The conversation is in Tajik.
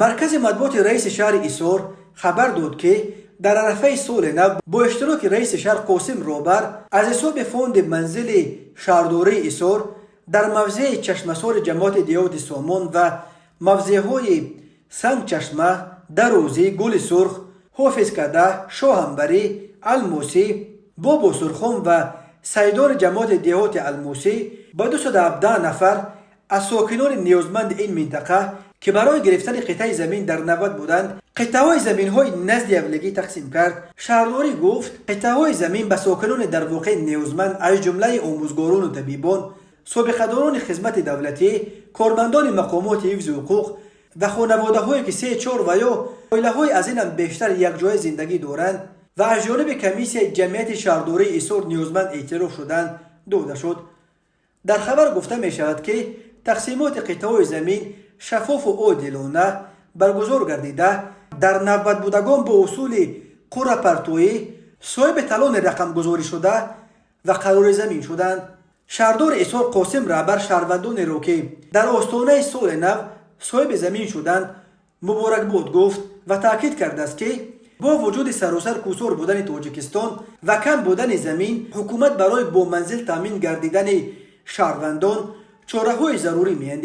Маркази матбуоти раиси шаҳри Исор хабар дод, ки дар арафаи соли нав бо иштироки раиси шаҳр Қосим Роҳбар аз ҳисоби фонди манзили шаҳрдории Исор дар мавзеи Чашмасори ҷамоати деҳоти Сомон ва мавзеъҳои Сангчашма, Дарозӣ, Гули Сурх, Ҳофизкада, Шоҳамбарӣ, Алмосӣ, Бобо Сурхон ва Сайдори ҷамоати деҳоти Алмосӣ ба 217 нафар аз сокинони ниёзманди ин минтақа, ки барои гирифтани қитъаи замин дар навбат буданд, қитъаҳои заминҳои назди авлигӣ тақсим кард. Шаҳрдорӣ гуфт, қитъаҳои замин ба сокинони дар воқеъ ниёзманд, аз ҷумлаи омӯзгорону табибон, собиқадорони хизмати давлатӣ, кормандони мақомоти ҳифзи ҳуқуқ ва хонаводаҳое, ки се, чор ва ё оилаҳои аз инам бештар якҷоя зиндагӣ доранд ва аз ҷониби комиссияи ҷамъияти шаҳрдории Исор ниёзманд эътироф шуданд, дода шуд. Дар хабар гуфта мешавад, ки тақсимоти қитъаҳои замин шаффофу одилона баргузор гардида, дар навбатбудагон бо усули қуръапартоӣ соҳиби талони рақамгузоришуда ва қарори замин шуданд. Шаҳрдори Исор Қосим Раҳбар шаҳрвандонеро, ки дар остонаи соли нав соҳиби замин шуданд, муборакбод гуфт ва таъкид кардааст, ки бо вуҷуди саросар кӯҳсор будани Тоҷикистон ва кам будани замин, ҳукумат барои бо манзил таъмин гардидани шаҳрвандон чораҳои зарурӣ меандешад.